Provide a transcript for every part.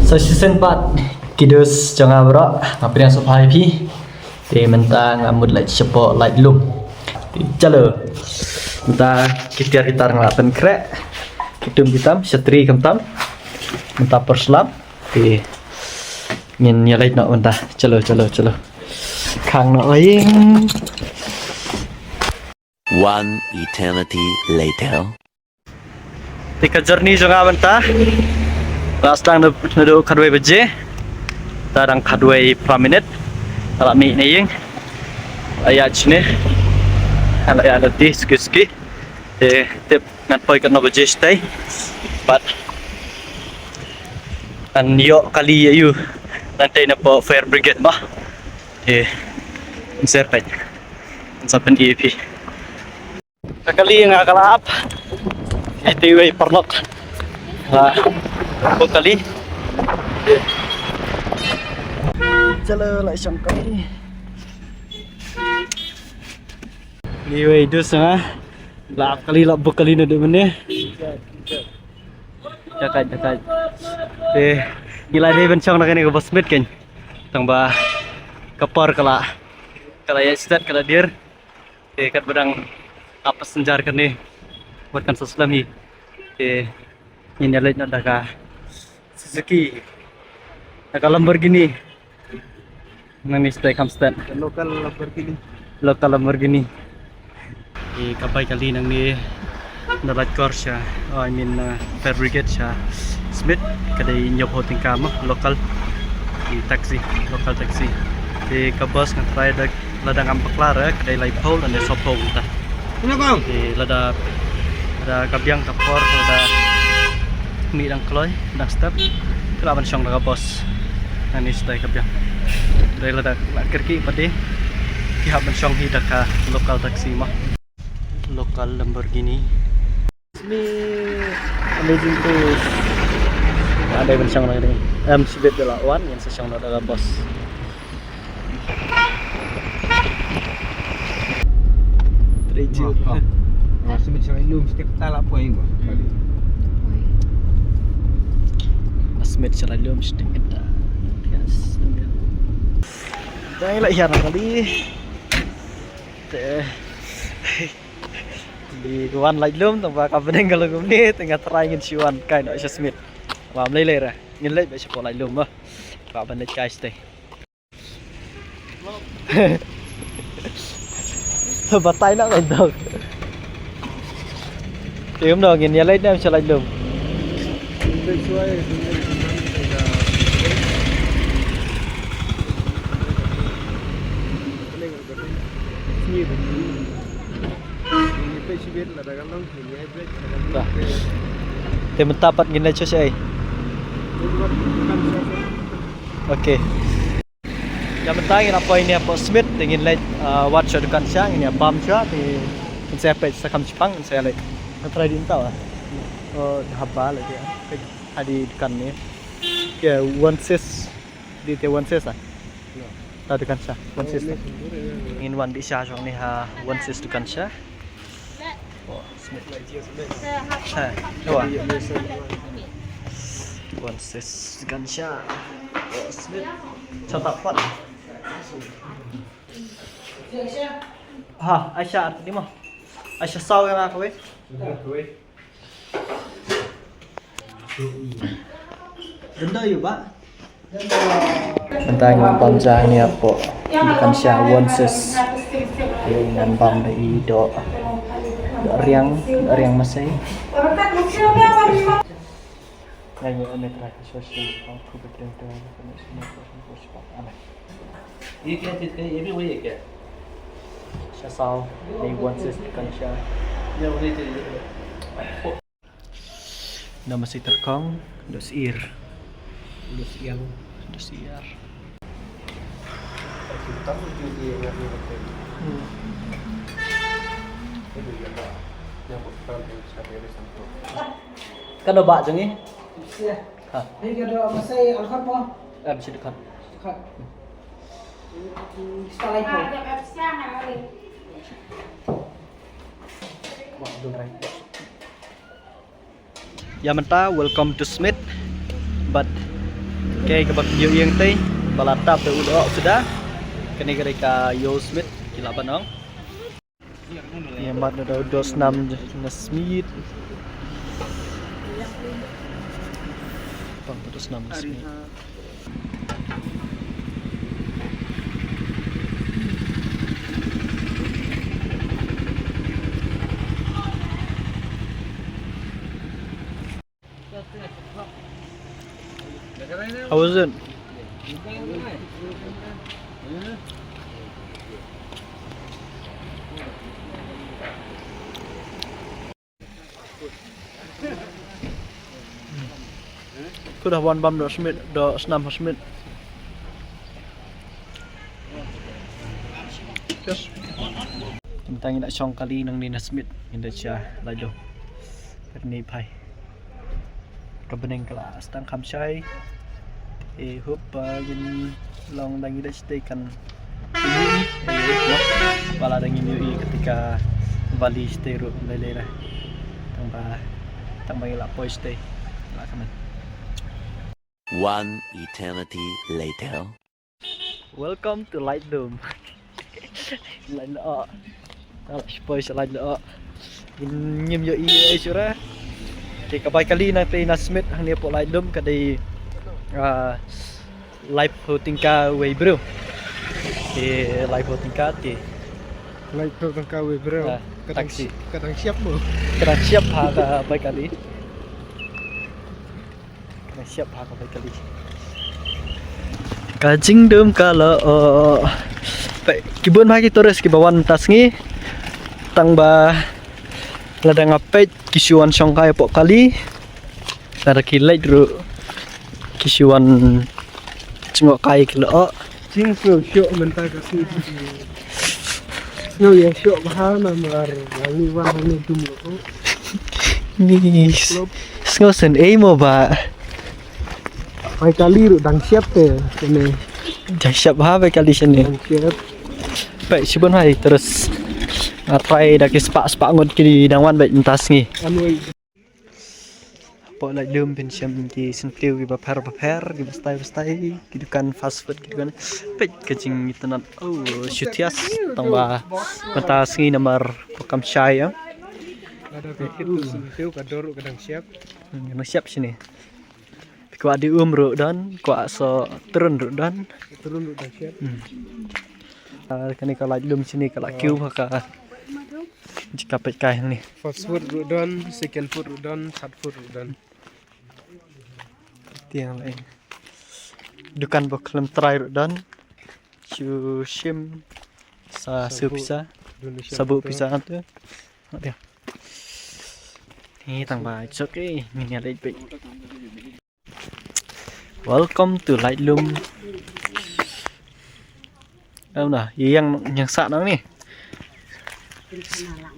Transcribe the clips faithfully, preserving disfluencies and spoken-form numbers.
So shisien pat ki dos jong nga baroh, nga pdiang sngewbha ïa phi. Te mynta nga mut leit shapoh Laitluim. Te chalo. Mynta ki tiar ki tar nga la pynkhreh. Ki tum ki tam, shatri khamtam. Mynta por slap. Te ngin ïa leit noh mynta. Chalo, chalo, chalo. Khang noh ïing. One eternity later. Te ka journey jong nga mynta la sdang naduh khatwei baje. Te dang khatwei phra minit. Te la mih na ïing. La ïaid shane. La ïaid lynti suki suki. Te tip ngan poi katno baje shatei. Bad ngan ïoh kali ïa u. Ngan tei napoh fire brigade mo. Te ngan sa peit. Ngan sa pyni ïa phi. Ka kali nga ka la ap. Ïa te iwei i paralok. Nga buh kali. Chalo la shong kali. Iwei i dus nga la ap kali, la buh kali naduh mynne. Jaka jaka. Te ngi la dei ban shong na kane ka bus mit kein. Tang ba ka por ka la, ka la ïaid stet, ka la dier. Te katba dang ap passenger kane wat kan sa slem hi. Te ngin ïa leit noh da ka Suzuki, da ka Lamborghini. Nangne shatei kham stet. Local Lamborghini. Local Lamborghini. Te ka bai kali nangne na Laitkor sha, oh, I mean, uh, fire brigade sha Smit, ka dei hynñiewphew tyngka mo, local. Te taxi, local taxi. Te ka bus nga tharai da lada ngam bakla re ka dei laiphew lane sawphew mynta. Te lada, lada ka biang ka por, lada mih dang kloi dang step, te lah ban shong da ka bus. Nangne shatei ka biang. Te lada lah kyrkieh pat de, te hap ban shong hi da ka local taxi mo. Local Lamborghini. Smit, amazing place. Nga dei ban shong na ka ding. Em, shibit da la wan, ngin sa shong na da ka bus. Treasure. Nga Smit sha Laitluim shatei, kata la poi ba. Nga Smit sha Laitluim shatei kata. Yes. Dang la hiar kali. Te. Dei wan Laitluim tang ba ka bneng ka long kumne, te nga tharai ngin shu wan kai noh sha Smit. Ba ym lei lei re. Ngin leit beit shapoh Laitluim mo. Ba ban leit kai shatei. To batai noh ngan dok. Te kumno, ngin ïa leit ne em sha Laitluim? Te mynta pat ngin leit sha shaei? Okay. Ïa mynta ngin ïa poi ne hapoh Smit, te ngin leit, ah, wad sha dukan sha, ngin ïa bam sha, te ngin sa peit sa kham shipang, ngin sa leit. Nga try dih mynta, ah. Oh, haba leit ïa. Peit ha dukan ne. Ke One Sis. Dei te One Sis ah. Ta dukan sha, One Sis. Ngin wan beit sha shong ne ha One Sis dukan sha. Oh, Smit. Ha, dua. One Sis dukan sha. Oh, Smit. Chata pat. Ha, Aisha, arti mo. Aisha saw ïa nga kawei. Mynta ngi bam ja hangne hapoh dukan sha One Sis. Ngan bam da i doh, doh riang, doh riang masai. Sha saw ne One Sis dukan sha. Na masi terkong, dos ir. Dos ir. Dos ir. Hmm. Ka doh ba jong i? Ha. Ni ka doh masai alkot mo? Em, shi dkot. Dkot. Spalai po. Wah, dun rai. Ïa mynta, welcome to Smit. But Okay, kaba ïohi ïa nga te ba la tap da u lyoh suda. Kane ka dei ka Joe Smith, ki lah ban ong. Ïa mat na da u doh snam na Smith. Pang u doh snam na Smith. How was it? Ku dah wan bam doh Smith, doh snam ha Smith. Yes. Mynta ngi la shong kali nangne na Smith, ngi da sha lait lum. Pyrnai phai. Ka bneng ka la sdang kham shai. Eh, hope, uh, ngin long da ngi da shatei kan. Eh, ba la da ngin ïohi kata ka valley shatei ruh lei lei ra. Tang ba, tang ba ngi la poi shatei. La ka man. One eternity later. Welcome to Laitlum. Laitlum. Ala, shipoi sha Laitlum. Ngim ïohi ei shuh re. Te ka bai kali na te na Smith hangne hapoh Laitlum ka dei, ah, laiphew tyngka wei briew. Te laiphew tyngka te. Laiphew tyngka wei briew. Ah, ka dang taxi. Ka dang shyiap mo. Ka dang shyiap ha ka bai kali. Ka shyiap ha ka bai kali. Ka jingdum ka la, oh. Peit, ki bun bha ki tourist kiba wan mynta sngi. Tang ba lada nga peit ki shu wan shongkai hapoh kali. Lada ki leit ruh ki shu wan jngohkai ki lyoh. Jingsngew shoh mynta ka sngi. Sngew ïa shoh bha namar la ngi wan hangne dum lyoh. Ni sngew sngewsynei mo ba. Bai kali ruh dang shyiap te shane. Dang shyiap ha bai kali shane. Dang shyiap. Peit shibun hi terus. Nga try da ki spah spah ngut ki dang wan beit mynta sngi. Anyway. Hapoh Laitlum phin shem ki syntiew kiba pher ba pher, kiba style ba style, ki dukan fast food, ki dukan. Peit ka jingitynnad. Oh, shu thiah tang ba mynta sngi namar ba kam shai ïa. Lada ka kit tu syntiew ka dor ruh ka dang shyiap. Hmm, ka dang shyiap shane. Kwah die um ruh don, kwah soh trun ruh don. Trun ruh dang shyiap. Hmm. Ah, kane ka Laitlum shane ka la kiew ha ka jaka peit kai hangne. First food ruh don, second food ruh don, third food ruh don. Tiang lai. Dukan ba khlem trai ruh don. Shu shim sa, sa shu buh pisa. Dun sha sa buh pisa tu. Tiang. Ni tang ba, it's okay. Ngin ïa leit beit. Welcome to Laitlum. Em na, ïa yang, yang sah nang ni.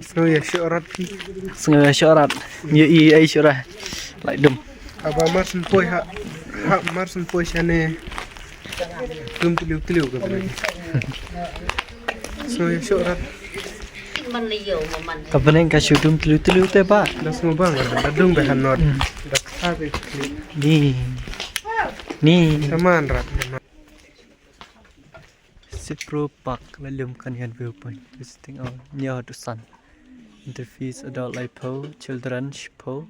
Sngew ïa shoh rat ki. Sngew ïa shoh rat. Ïa i ai shoh rat. Laitlum. Aba mar syn poi ha. Ha mar syn poi shane. Dum tliw tliw ka bneng. Sngew ïa shoh rat. Ka bneng ka shu dum tliw tliw te ba. Da sngew bang da dung ba hanot. Hmm. Da kha te. Ni. Ni. Saman rat. Sipro Park, Laitlum Canyon Viewpoint. Visiting hour, near to sun. Entry fees adult laiphew, children shiphew.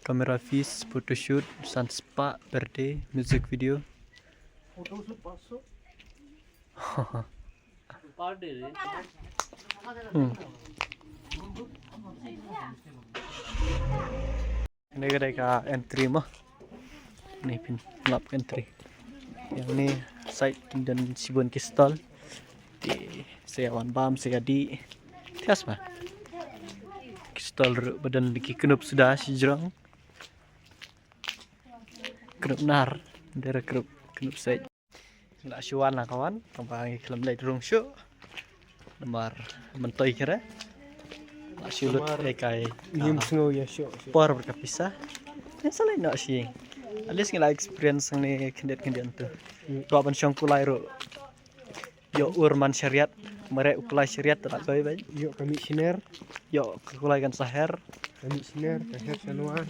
Camera fees, photoshoot, sunspot, birthday, music video. Hmm. Kane ka dei ka entry mo. Ni phin lap ka entry. Yang ni side ki don shibun ki stall. Te sa ïa wan bam sa ïa dih. Thiah ba. Ki stall ruh ba don ki knup suda shijrong. Knup nar, dei ruh knup, knup seit. Nga la shu wan la ka wan, tang ba ngi khlem leit rung shuh. Namar myntoi kire. La shu lut namar kai kai. Ngim, ah, sngew ïa shuh, shuh. Por bad ka pisa. Ngi sa leit noh shi. At least ngi la experience ngi khyndiat khyndiat tu. Hmm. Kwah ban shong kulai ruh. Ïoh ur man shariat, mareh u kulai shariat, te la koi bad. Ïoh ka mih shiner. Ïoh ka kulai kan sa her. Ka mih shiner, ka her sha nwa.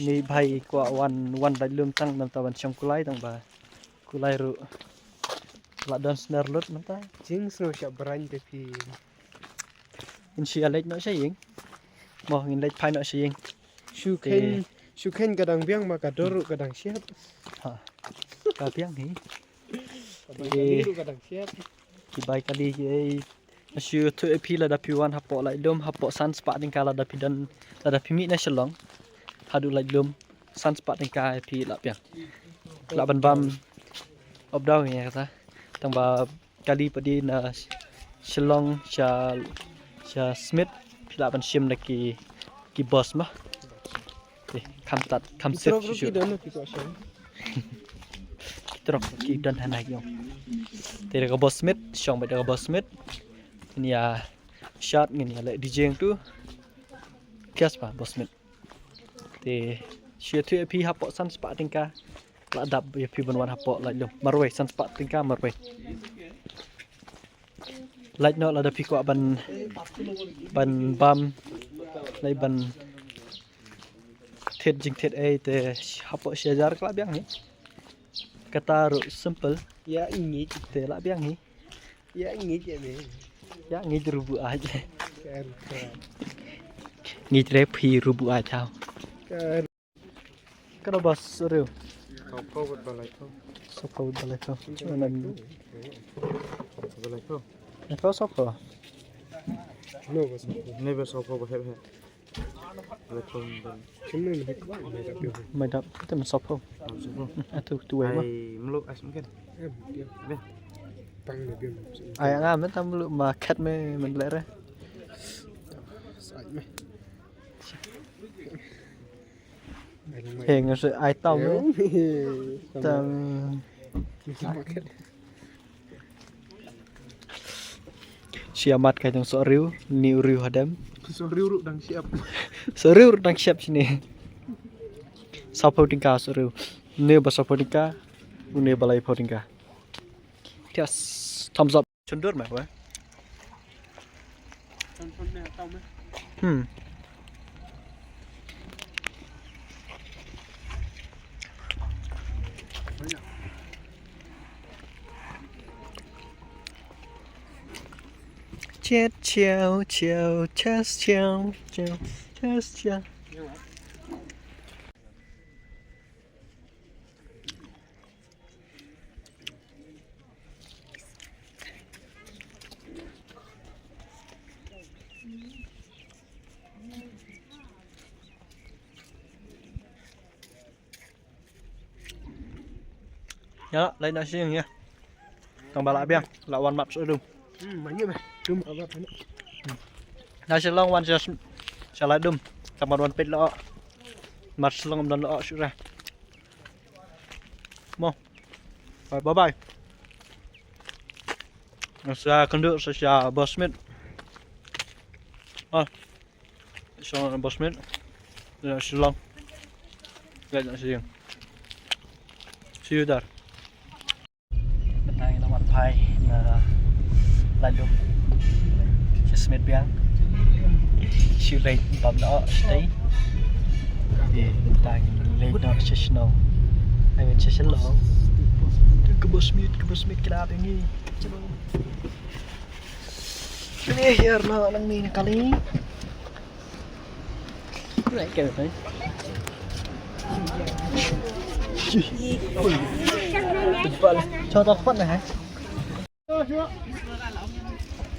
Ngi bhai kwah wan, wan lait lum tang namar ban shong kulai tang ba kulai ruh la don sner lut mynta. Jingsngewsih briew te phi. Ngin sa leit noh sha ïing. Mo ngin leit phai noh sha ïing. Shu khein, shu khein ka dang biang ma ka dor ruh ka dang siat. Ha. Ka biang hi. Ka dang siat. Ki bai kali ki ei. Shu tu e phi lada phi wan hapoh lait lum hapoh san spah tyngka lada phi don lada phi mih na Shillong. Haduh lait lum san spah tyngka e phi lah biang. Lah ban bam. Op down ïa kata. Tang ba kali padi na Shillong sha, sha Smit phi lah ban shim da ki, ki bus ma. Te kham tat kham sip shu. Trok ki don hana ïong. Te da ka bus Smit shong ba da ka bus Smit. Ngin ïa shad ngin ïa leh D J tu. Kias ba bus Smit. Te shu tu e phi hapoh san spah tyngka. La dap ïa phi ban wan hapoh lait lum marwei san spah tyngka marwei. Lait noh lada phi kwah ban, ban bam lait ban thied jingthied ei te hapoh shi hajar ka lah biang hi. Kata ruh simple. Ïa ngeit te lah biang hi. Ïa ngeit ïa me. Ïa ngeit rubuh ai. Ngeit re phi rubuh ai tau. Ka da bas riu. Sopho bad ba laiphew. Sopho bad ba laiphew. Ba laiphew. Laiphew sopho. No ba sopho. Ne ba sopho ba hep hep. Ba laiphew. Mai dap te man sopho. Sopho. Atu tu wai ma. Ai mluk as mungkin. Ai nga men tam mluk ma khat me men lere. Sai me. Heng se ai tau me. Tam. Shi amat kai tang soh riu, ni u riu hadem. Soh riu ruh dang siap. Soh riu ruh dang siap sini. Sopho tyngka soh riu. Ni ba sopho tyngka, ni ba laiphew tyngka. Yes, thumbs up. Chundur me we. Hmm. Chet chiao chiao chest chiao chiao chest chiao. Ya, lai na sing ya. Tang ba lah biang, lah wan map sudum. Hmm, manya bah. Dum apa tadi? Na Shillong wan sha, sha lai dum. Tang ba wan pit lo. Mat Shillong dan lo sura. Mo. Bye bye bye. Sa kynduh sa sha Bosmit. Ah. Sa Bosmit. Ya Shillong. Ya Shillong. See you there. Mynta ngi la wan phai na Ladum. Sha Smit biang. Shu leit bam noh shatei. Mynta ngi leit noh sha shnong. Ai mynta sha shnong. Ka Bosmit, ka Bosmit ka la ap ïa ngi. Leh hiar noh nangne na kali.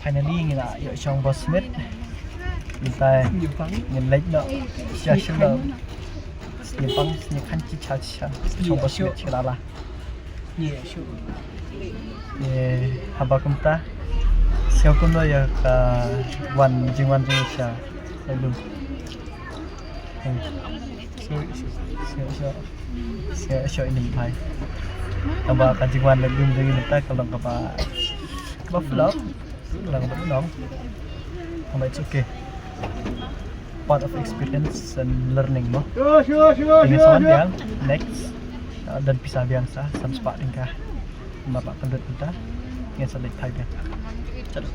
Finally ngi la ïoh shong Bosmit. Mynta ngin leit noh sha shnong. Ngi pang ngi khan chi cha chi cha shong Bosmit chi la la. Haba kumta sngewbha kumno ïa ka wan jingwan jong ngi sha Ladum. Sngewbha sngewbha sngewbha ïa ngi phai. Haba ka jingwan Ladum jong ngi mynta ka long kaba kaba flop. Lang ba nong. But it's okay. Part of experience and learning, no? Sure, sure, sure, sure, sure. Next, uh, don pisa biang sa, san spah tyngka. Mar ba kynduh mynta, ngin sa leit phai biang. Chalo.